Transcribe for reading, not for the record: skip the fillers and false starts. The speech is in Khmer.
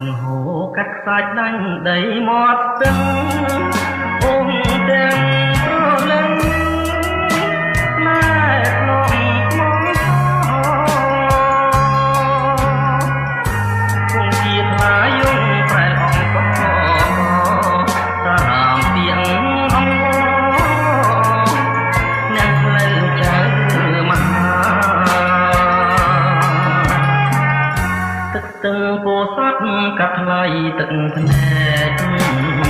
ហូកាត់ខ្សាច់ដាញ់ដីមាត់ស្ទឹង អូនទាំងព្រលឹងណែធ្លំខ្មងគង់ជាថ្លាយងប្រែអង្គតាមទៀងអង្គអ្នកផ្លូវចៅមហាទឹកស្ទឹងពោធិ៍សាត់កាត់ថ្លៃទឹកភ្នែក។